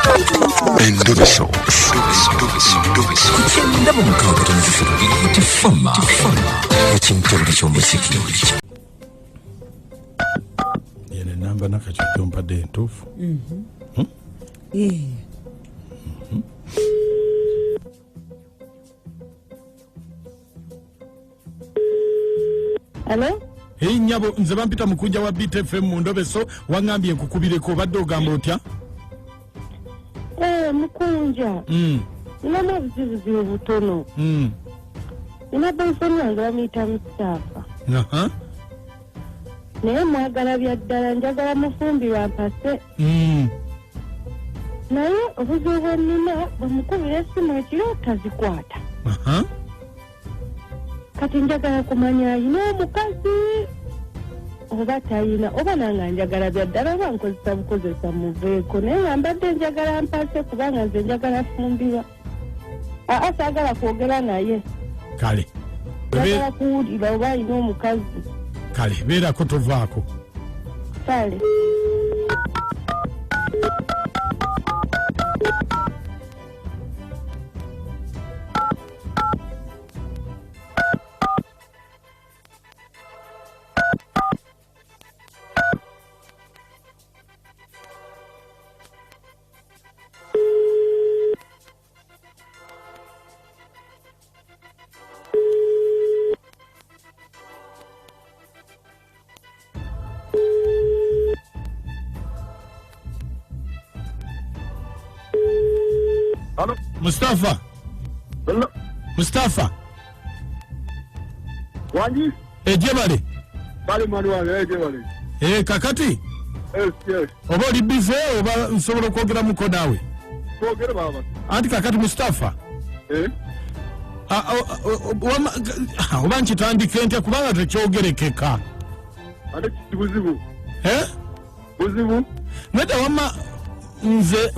Endobeso. Ku kyenda mu mukaaga tono tifama ekintobole ky'omuziki. Yene namba nakakyo gyompadde entuufu. Eh. Hello? Hey, nyabo nze bampita mukunja wa BTFM mu ndobeso, waŋŋambye nkukubireko, obadde ogamba otya? Eh, mukunja. Ninamu obuzibuzibu butono. Nina boyfriend wange bamuyita Mustafa. Naye mwagala bya ddala, njagala mufumbirwa mpase. Naye obuzibu bwe nnina, bwe mukubira essimu ekiro tazikwata. Kati njagala kumanya ayina omukazi oba tayina, oba nange njagala bya ddala oba nkozesa bukozesa muveeko, naye nga mbadde njagala mpase kubanga nze njagala fumbirwa. Aa, saagala kwogera naye. Kale. Njagala kuwulira oba ayina omukazi. Kale, beerako tovaako. Kale. Halo? Mustafa. Hello? Mustafa. Wangi? Ejebale. Bale mwani wange, ejebale. Kakati? Yes, yes. Oba oli busy oba nsobola okwogeramuko naawe? Twogere baba. Anti kakati Mustafa. Oba nkitandike ntya kubanga tekyogerekeka. Ate buzibu. Buzibu? Nedda wamma nze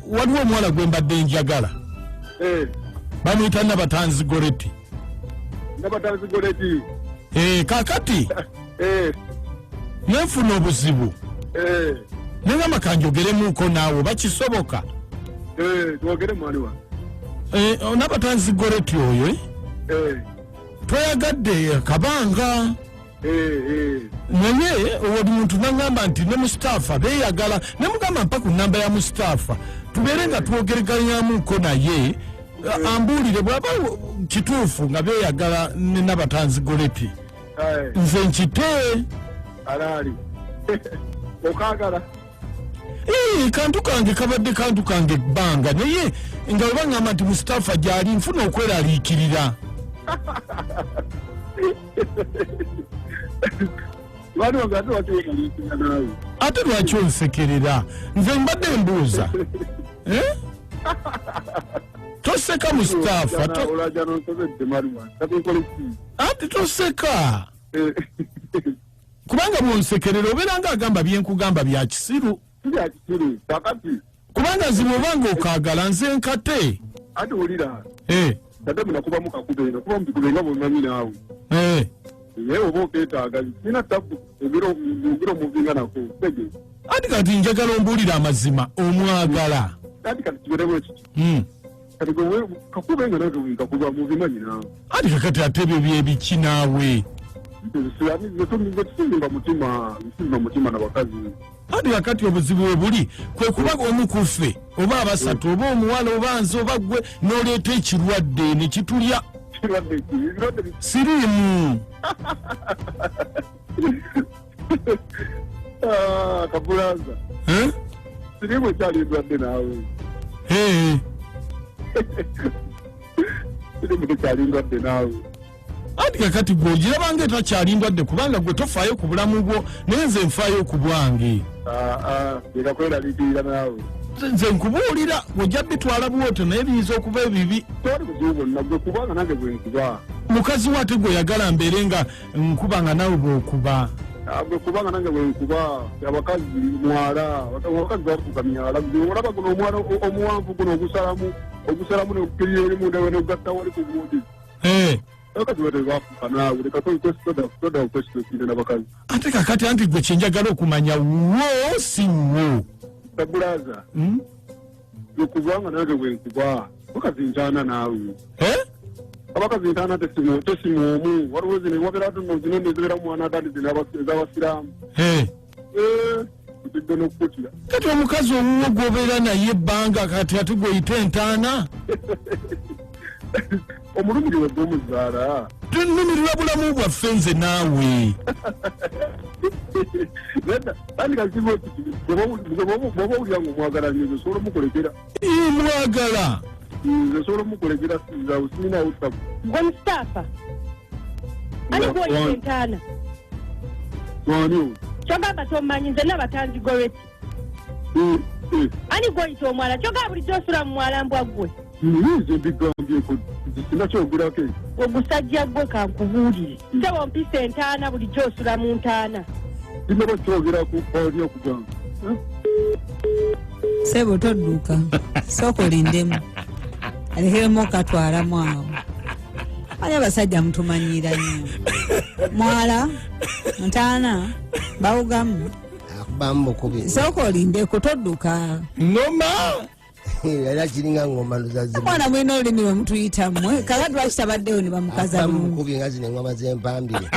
waliwo omuwala gwe mbadde njagala. Bamuyita Nabatanzi Goreti. Nabatanzi Goreti. Kakati. Nenfuna obuzibu. Nengamba kanjogeremuko naawe bakisoboka. Twogere mwani wange. Nabatanzi Goreti oyo, Twayagadde akabanga. Naye oli muntu n'aŋŋamba nti ne Mustafa beeyagala, ne mugamba mpa ku nnamba ya Mustafa tubeere nga twogereganyamuko naye, ambuulire bw'aba kituufu nga beeyagala ne Nabatanzi Goreti. Nze nkite. Alaali. Okaagala? Kantu kange kabadde kantu kange ebbanga, naye nga bwe baŋŋamba nti Mustafa gy'ali nfuna okweraliikirira. Bano ate lwaki weeraliikirira naawe? Ate lwaki onsekerera? Nze mbadde mbuuza. Toseka Mustafa, Olajja n'onsobedde Mariwa. Kati nkole ki? Ate toseka. Kubanga bw'onsekerera obeera ng'agamba bye nkugamba bya kisiru. Si bya kisiru, kakati. Kubanga nze bw'oba ng'okaagala nze nkate. Ate wulira. Ate bwe nakubamu kakube, nakubamu bikube nga bw'omanyi naawe. Naye oba okeetaaga, sirina ttabu, ogira omuvinga nako, tege. Ate kati njagala ombuulire amazima, omwagala. Ate kati kibeere bwe kiti. Kati gwe kakube nga nange bwe nkakuba, mubimanyi naawe. Ate kakati ate ebyo bye biki naawe? Nze tusimba mutima, nsimba mutima na bakazi. Ate kakati obuzibu bwe buli kwe kuba omu ku ffe, oba abasatu, oba omuwala, oba nze, oba ggwe, n'oleeta ekirwadde ne kitulya. Kirwadde ki? Ebirwadde bi- Siriimu. Kabulaza. Siriimu ekyali endwadde naawe. Siriimu tekyali ndwadde naawe. Anti kakati gwe ogiraba nga etakyali ndwadde kubanga gwe tofaayo ku bulamu bwo, naye nze nfaayo ku bwange. Leka kweraliikirira naawe. Nze nkubuulira, ojja bitwala bw'otyo naye biyinza okuba ebibi. Tewali buzibu bwonna gwe kubanga nange bwe nkuba. Mukazi wo ate gwe oyagala mbeere nga nkuba nga naawe bw'okuba. Gwe kubanga nange bwe nkuba. Abakazi mwala, abakazi bafuuka myala. Gwe olaba guno omwala omuwanvu guno ogusalamu n'okukkirira eri munda we n'ogatta wali ku gundi. Abakazi bwe tebafuuka naawe, leka toda okwesitokire n'abakazi. Ate kakati anti gwe kye njagala okumanya wo si wo. Kabulaza. Kubanga nange bwenkuba mukazi ntaana naawe. Abakazi ntaana tesimu omu waliwo zino wabeera tuno zinene zibeera mwana dandi zino ez'abasiraamu. Kutidde n'okukutira. Kati omukazi owuwo gw'obeera naye ebbanga kati ate gw'oyita entaana? Omulumiri wedde omuzaala. Tunumirwa bulamu bwaffe nze naawe. Tandika kimu bw'oba owulira ng'omwagala nnyo nze nsobola omukolekera. Mwagala. Nze nsobola omukolekera sinaawo ttabu. Gwe Mustapha. Ani gw'oyita entaana? Ani oyo? Kyogamba tomanyi nze Nabatanzi Goreti. Ani gw'oyita omwala? Kyogamba bulijjo osula mu mwala mbwa ggwe. Nze mbigambyeko sinakyogerako ekyo. Ogusajja gwe kankubuulire. Ssebo mpisa entaana bulijjo osula mu ntaana. Sinaba kyogerako ani okugamba. Ssebo todduka. Sooka olindemu. Alekeremu okatwalamu awo. Ani abasajja mutumanyiira nnyo. Mwala, ntaana, bawugamu. Akubamu bukubi. Sooka olindeko todduka. Ngoma! Era kiringa ngoma luzazimu. Mwana mwina olulimi lwe mutuyita mmwe. Kaka lwaki tabaddeyo ne bamukaza Akubamu bulungi? bukubi nga zino engoma z'empambire.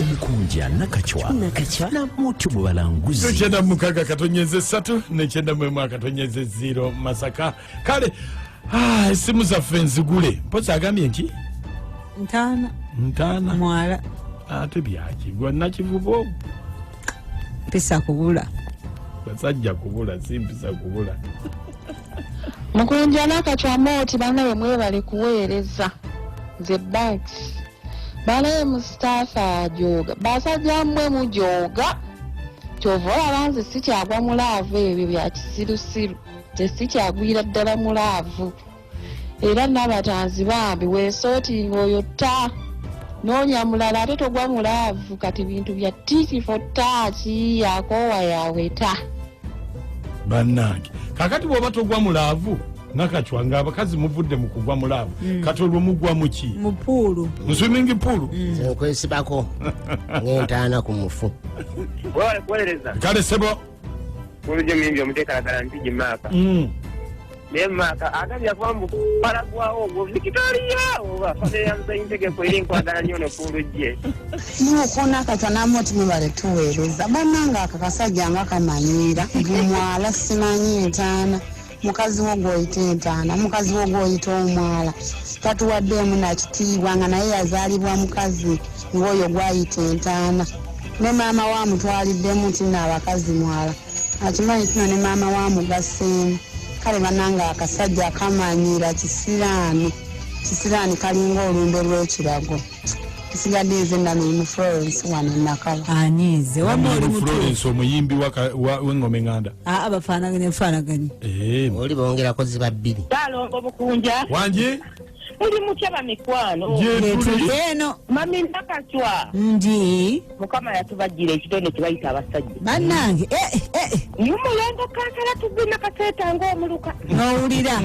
Omukunja Nakachwa Namutu Mubalanguzi. 96 9 6 0 Masaka. Kale esimu zaffe nzigule. Mpozi agambye nki? Ntaana. Ntaana. Mwala. Ate byaki gwa Nakivubo. Mpisa kubula. Basajja kubula si mpisa kubula. Mukunja Nakachwa Moti bannaye mwebale kuweereza. Nze Banks. Balaye Mustapha ajooga. Basajja mmwe mujooga. Kyova olaba nze sikyagwa mu laavu ebyo bya kisirusiru. Nze sikyagwira ddala mu laavu. Era Nabatanzi bambi weesootinga oyo tta. Noonya mulala ate togwa mu laavu kati bintu bya tiki for taaki akoowa yaweta. Bannange kakati bw'oba togwa mu laavu Nakachwa nga abakazi muvudde mu kugwa mu laavu kati olwo mugwa mu ki? Mu puulu. Mu swimming pool? Nze nkwesibako ng'entaana ku mufu. Webale kuweereza. Kale ssebo. Bulijjo muyimbi omuteekalakala Mpigi Maaka. Naye Maaka agambye akuba mu palagwawo ogwo Victoria oba famire ya Muzeeyi Ntegeko eri nkwagala nnyo ono ku lujje. Muko Nakachwa Namoti mwebale tuweereza. Bannange ako kasajja nga kamanyiira. Mwala simanyi ntaana. Mukazi wo gw'oyita entaana, mukazi wo gw'oyita omwala. Tatuwaddeemu na kitiibwa nga naye yazaalibwa mukazi ng'oyo gw'ayita entaana. Ne maama we amutwaliddemu nti nno abakazi mwala. Akimanyi kino ne maama we amugasseemu. Kale bannange akasajja kamanyiira kisiraani. Kisiraani kalinga olumbe lw'ekirago. Nsigadde nze Namirimu Florence wano e Nakawa. Anyiize wamma oli mutuufu. Florence omuyimbi w'engoma eŋŋanda. Aa bafaanaganye bufaanaganye. Oli bongerako ziba bbiri. Ssaalongo Bukunja. Wangi? Muli mutya bamikwano? Gye tuli. Eno. Mami Nakachwa. Ndi. Mukama yatubajjira ekitonde kye bayita abasajja. Bannange. Mulongo kansala tugwina kaseeta ng'omuluka. N'owulira.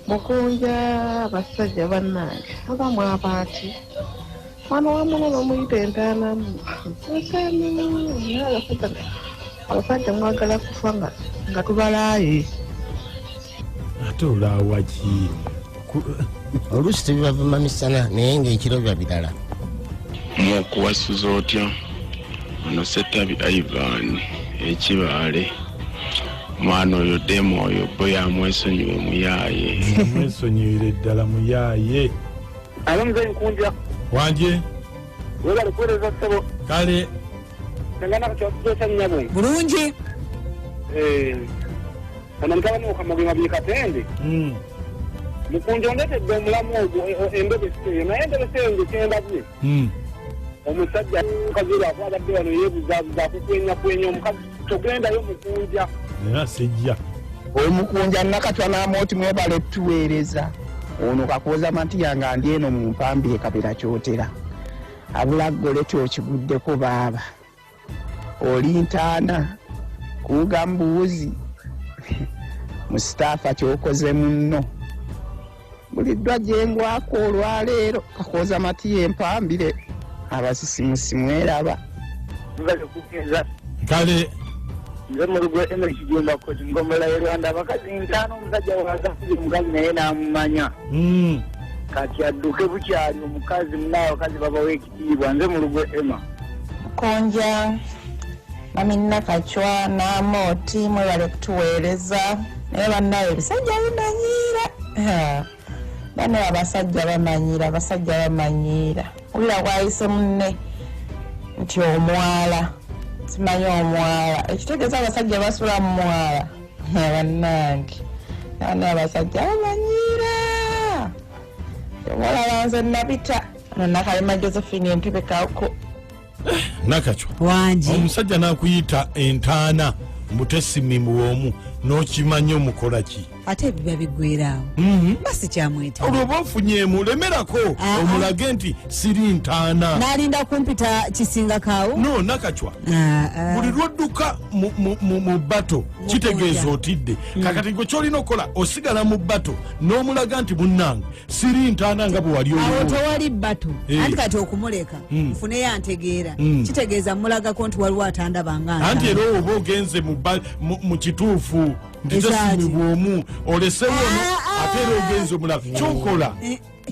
Mukunja abasajja bannange abamu abaati mwana wa muno bamuyita entaanamu. Abasajja mwagala kufa nga tubalaaye. Ate olaawa ki? Oluusi tebibavuma misana naye ng'ekiro biba birala. Mukuwasuza otya? Ono Setabi Ivan ekibaale. Mwana oyo demu oyo bo yamwesonyiwe muyaaye. Mwesonyiwire ddala muyaaye. Alo Muzeeyi Nkunja. Wangi? Webale kuweereza ssebo. Kale. Senga Nakachwa tuzosa nnyabwe. Bulungi. Ono mutabani wo Kamugema bye Katende. Mukunja ondeetedde omulamu ogwo endobesi eyo naye endobesi eyo nze kyendabye. Omusajja mukazi we lwakuba abadde wano yeebuzaabuza akukwenyakwenya omukazi togendayo Mukunja. Era sijja. Omukunja Nakachwa Namoti mwebale tuweereza. Ono Kakooza Matiya nga ndi eno mu mpambire Kabera Kyotera. Abula Goleti okiguddeko baaba. Oli ntaana kuwuga mbuuzi. Mustapha ky'okoze munno. Buliddwa gye ngwako olwaleero Kakooza Matiya empambire abasisimusi mweraba. Mwebale kuweereza. Kale. Nze Mulugwe Emily Kijumba Koti Ngombola y'e Rwanda. Abakazi ntaano, omusajja wagafuze omukazi naye n'amumanya. Kati adduke bukyali omukazi, munaye abakazi babawo ekitiibwa. Nze Mulugwe Emma. Konja mami Nakacwa n'Amooti, mwebale kutuweereza, naye bannaye ebisajja bimanyiira. Bannaye abasajja bamanyiira, abasajja bamanyiira. Wulira bwayise munne nti omwala, simanyi omwala, ekitegeeza abasajja basula mu mwala. Bannange, bannaye abasajja bamanyiira. Olaba nze nabita Nakalema Josephine Entebe Kako. Nakacwa. Wangi. Omusajja nakuyita entaana mbutesimimbu omu n'okimanya omukola ki? Ate biba biggwera awo, basi kyamweta. Olwo oba ofunyeemu, lemerako omulage nti siri ntaana. N'alinda kumpita kisingakaawo. No, Nakacwa, buli lwodduka mu bato kitegeeza otidde. Kakati gwe kyolina okukola, osigala mu bato n'omulaga nti munnange siri ntaana nga bwe wali Awo olowooza. tewali bato. Anti kati okumuleka nfuneyo antegeera, kitegeeza mulagako nti waliwo atandaba nga Anti ntaana. era oba ogenze mu kituufu nti Ezaaki. tesimibwa omu olesewo ono, ate era ogenze omulala kyokola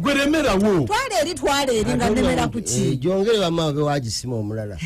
gwe lemerawo. Twala eri, twala eri, nga nemera ku ki? Gyongere bamawe bewagisima omulala.